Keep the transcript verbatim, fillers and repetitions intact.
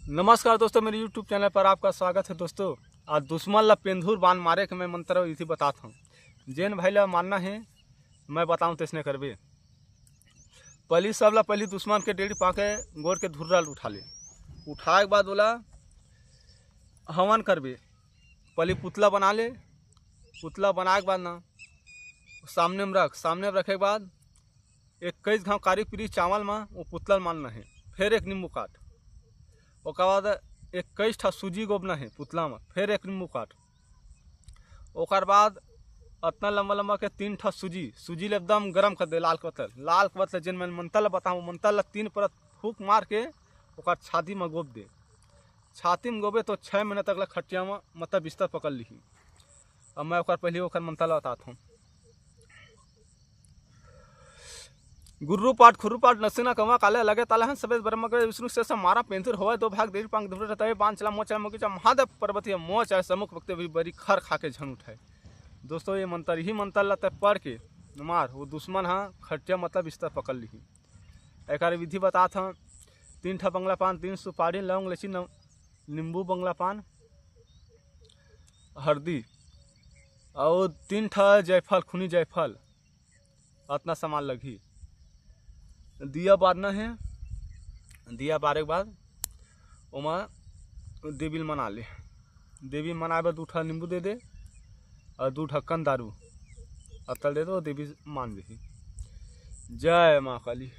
नमस्कार दोस्तों, मेरे YouTube चैनल पर आपका स्वागत है। दोस्तों, आज दुश्मन ला पेंदुर बान मारे के मैं मंत्र विधि बतात हूँ। जेन भाई ला मानना है, मैं बताऊँ तैसने करबे। पहली, सबला पहली दुश्मन के डेड़ी पाके गोड़ के धुर्रा ल उठा ले। उठाए के बाद ओला हवन करबे। पहली पुतला बना ले। पुतला बनाए के बाद ना, सामने में रख। सामने में रखे के बाद इक्कीस घाव कारी पीरी चावल में वो पुतला ल मानना है। फिर एक नींबू काट। ओकर बाद इक्कीस ठा सूजी गोबना है पुतला में, फिर एक नींबू काट। ओकर बाद अतना लंबा लंबा के तीन ठा सूजी, सूजी ले एकदम गरम कर दे, लाल कबतल, लाल कबतल। जेन मैं मंतर ला बताऊँ, मंतर ला तीन परत फूक मार के ओकर छाती में गोब दे। छाती में गोबे तो छः महीना तक ला खटिया में, मतलब, बिस्तर पकड़ लिही। अब मैं ओकर पहले ओकर मंतर ला बतात हूँ। गुर्रू पाट, खुर्रू पाट, नसीना कमा काले लगे ताले हैं, सफेद ब्रह्म के विष्णु से मारा पेंथुर होए, दो भाग देरी पांग धुरे रहता है, बांध चला मोचा मोगी चा महादेव पर्वतीय मोच आए, समुख भक्ति भी बरी खर खा के झन उठाए। दोस्तों, ये मंतर, यही मंतर ला तय पढ़ के मार, वो दुश्मन हा खटिया, मतलब, बिस्तर पकड़ लिही। एकर विधि बतात हूँ। तीन ठा बंगला पान, तीन सुपारी, लौंग, लेची, न-, नींबू, बंगला पान, हरदी और तीन ठा जायफल, खूनी जायफल, अतना सामान लगही। दिया बारना है। दिया बारे के बाद ओमा देवी ल मना ले। देवी मनाए बर दू ठा नींबू दे दे और दू ढक्कन दारू अतल दे दो, देवी मान देही। जय माँ काली।